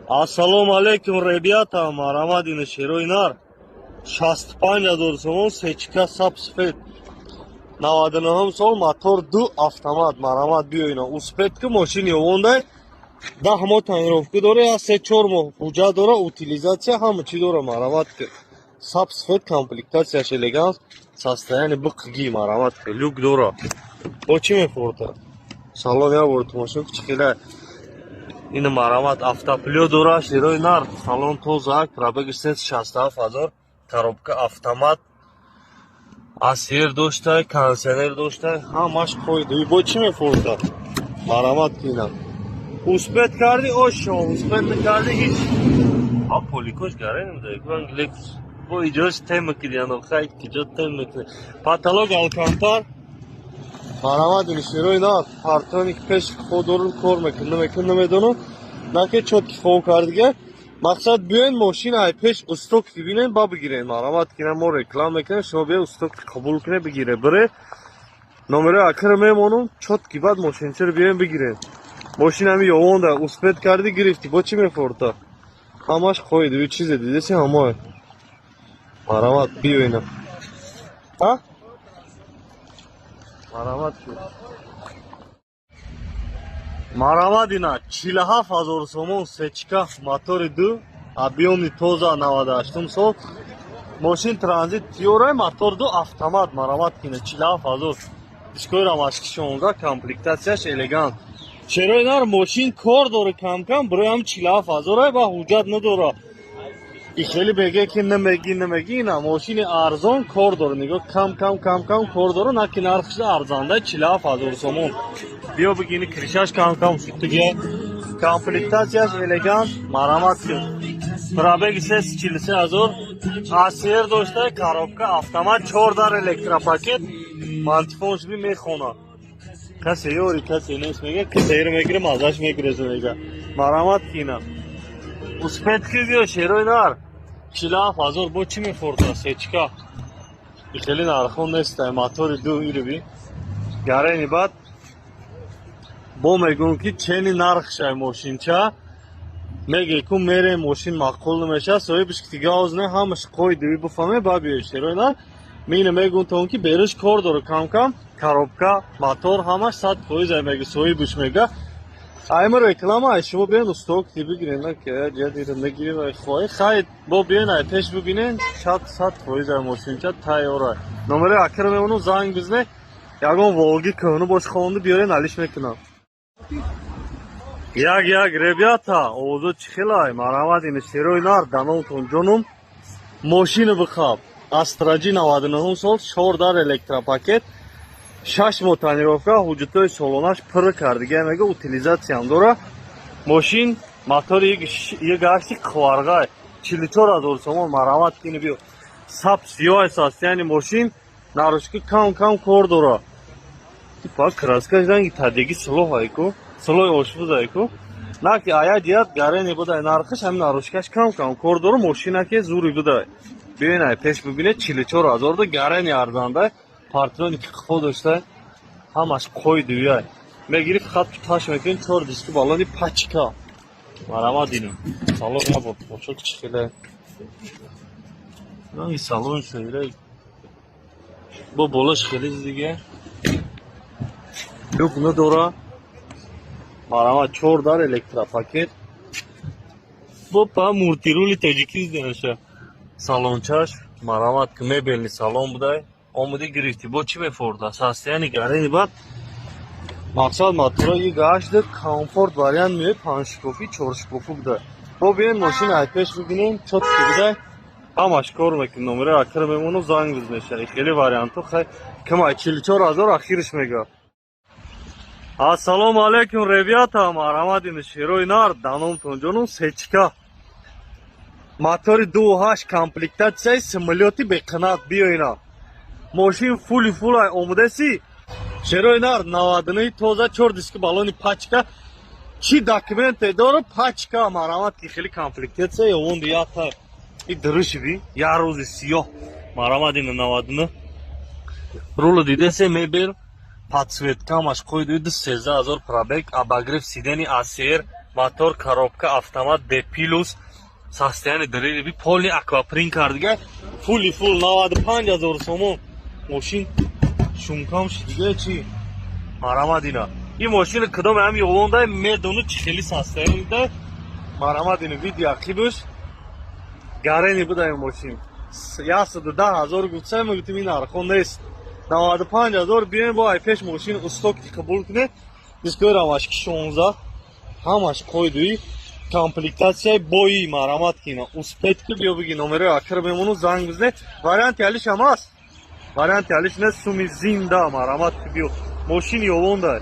Ассалому алайкум, ребята, марҳамат, ина шерои нар. 65 000 сомон, сечка, сап сфет. 99 сол, мотор ду, автомат, марҳамат, биё ина. Успеть ки мошини овондай, 10 моҳ тонировка дора, я 3-4 моҳ ҳуҷҷат дора, утилизация ҳама чӣ дора, марҳамат ки. Сап сфет, комплектацияш элегант, состояние биқги, марҳамат ки, люк дора. Бо чӣ мефурта? Салон я бор тамошо ки чӣ хела. Ин марҳамат, автоплё дора, шерои нар, салон тоза, пробеги 67 000, коробка автомат, асер дошта, кондиционер дошта, ҳамаш қоида. Бо чӣ мефурта? Марҳамат ки ина. Успеть карди ошо, успеть накарди ҳеҷ. А поликош гарен ранг Лексус. Бо иҷош тема кидиано хай киҷо тема киди. Потолок алкантар. Марҳамат, ин шерои нар, парктроник пеш ходору кор мекун, намекун, намедонам. Наке чётки хоб кардига. Мақсад, биёен мошина ай пеш усток бибинен, ба бигирен. Марҳамат кина, мо реклама мекунем, шумо биё усток қабул кунед, бигире. Бире номерои акра мемонум, чётки баъд мошинчаро биёен бигирен. Мошин ҳами ёвонда, успеть карди, гирифтӣ, бо чӣ мефорта? Ҳамаш қоида, чизе дидеси ҳамое. Марҳамат, биё ина. А? Марҳамат ки. Марҳамат, ина 47 000 сомон, сечка, мотори ду, объёмный, тоза, 98 сол. Мошин транзит тиёрай, мотор ду, автомат, марҳамат кина, 47 000. Дискои рамашки 16, комплектацияш элегант. Чарои нар, мошин кор дора кам-кам, барои ҳам 47 000 ай ба ҳуҷҷат надора. И хеле меге ки намеги, намеги, ина мошини арзон кор дора. Нигоҳ, кам кам кам кам кор дора, на ки нархш арзанда, 47 000 сомон. Биё бигини, крышаш кам кам сухтиге. Комплектацияш элегант, марҳамат кун. Пробеги 43 000, аср дошта, коробка автомат, чор дар, электропакет, мантифон шуди мехона. Касе ёри, касе нест, мега, касеро мегире, мазаш мегиреза, мега. Марҳамат кина. Успеть ки, биё, шерои нар. 47 000, бо чӣ мефорта сечка? И хеле нархон нест, мотори ду ируби. Гарени баъд бо мегӯм ки чени нархшай мошинча меге ку мере мошин маъқул намешавад, соҳибаш ки дига оз не, ҳамаш қоидави буфаме, ба биё, шерои нар. Мина мегӯм то ки бериш кор дора кам-кам, коробка, мотор ҳамаш 100% ай, мега соҳибаш, мега. Айма реклама ай, шумо биён усток ти бигирен, на ки ҷадира нагирем, ай хоҳӣ хай, бо биён ай пеш бибинен, 100% ай мошинча тайёра. Номери акра мемонам, занг бизне, ягон Волги кӯҳна бош хонда биёрен, алиш мекунам. Як як, ребята, овозо чӣ хелай? Марҳамат, ина шерои нар, даномтон ҷонум, мошина бихаб. Астра Ҷи, 99 сол, чор дар, электропакет, 6 моҳ тонировка, ҳуҷҷатҳои солонаш пур кардига, мега, утилизатсиям дора. Мошин мотори як гашти қварғай, 44 000 сомон, марҳамат кини, биё. Сап сиёҳ состояние мошин, нарушки кам кам кор дора. Типа краскаш ранги тадеги силоҳ айку, силоҳи ошпуз айку. На ки ая ҷиҳат гарене будай нархаш, ҳамин нарушкаш кам кам кор дора, мошина ки зури будай. Биёин ай пеш бибинед, 44 000 да гарени арзанда, парктроник қифо дошта, ҳамаш қоидуяй. Мегири, фақат таш мекунӣ, чор диски балони пачка. Марҳамат, ину. Салон набуд, бошо чӣ хеле. Ранги салон шоира. Бо болаш хеле диге. Люк надора. Марҳамат, чор дар, электропакет. Бо па мультирули тоҷикӣ зиданаша. Салончаш, марҳамат, ки мебельный салон будай. Омади, гирифтӣ, бо чӣ мефорда? Состояние гарени бад. Мақсад, мотора и гашта комфорт вариант меояд, панҷшикофӣ, чоршикофӣ буда. Бо биён мошин ай пеш бибинем, чётки будай. Ҳамаш кор мекунем, номера акра мемону, занг бизмеша. Хеле вариантҳо хай камай 44 000 ахирш мега. Ассалому алайкум, ребята, марҳамат, ин шерои нар, даномтон ҷонум, сечка. Мотори 2.8, комплектатсияи самолёти беқанат, биё ина. Мошин фули фулай омодаси. Шерои нар, 99 тоза, чор диски балони пачка. Чӣ документе дора, пачка, марҳамат ки, хеле комплектатсия ёвонди ята. И дуруши я рӯзи сиёҳ. Марҳамат, ина 99. Рула дидесе, мебел, подсветкамаш қоиду, 13 000 пробег, обогрев сидений, АСР. Мотор, коробка автомат, D плюс, состояние дарили би, полный аквапринт кардига, фулли фул, 95 000 сомон. Мошин шумкам шидига чи, марамад ина. Ин мошини кадоме ҳам ёвонда медону, чи хели состояние да. Марамад ина, види ақибаш гарени буда. Ин мошин 110 000 гуфтсай, ма гуфтим, ин нархо нест, 95 000. Биёем бо ай пеш мошин устоки қабул куне. Дискои рамашки 16, ҳамаш қойдуи, комплектатсияи бои. Марамат кина, успеть ки, биё биги, номерои акр мемону, занг бизне. Варианти алиш ҳам аст, варианти алиш не, суми зинда. Марамат ки, биё, мошин ёвонда.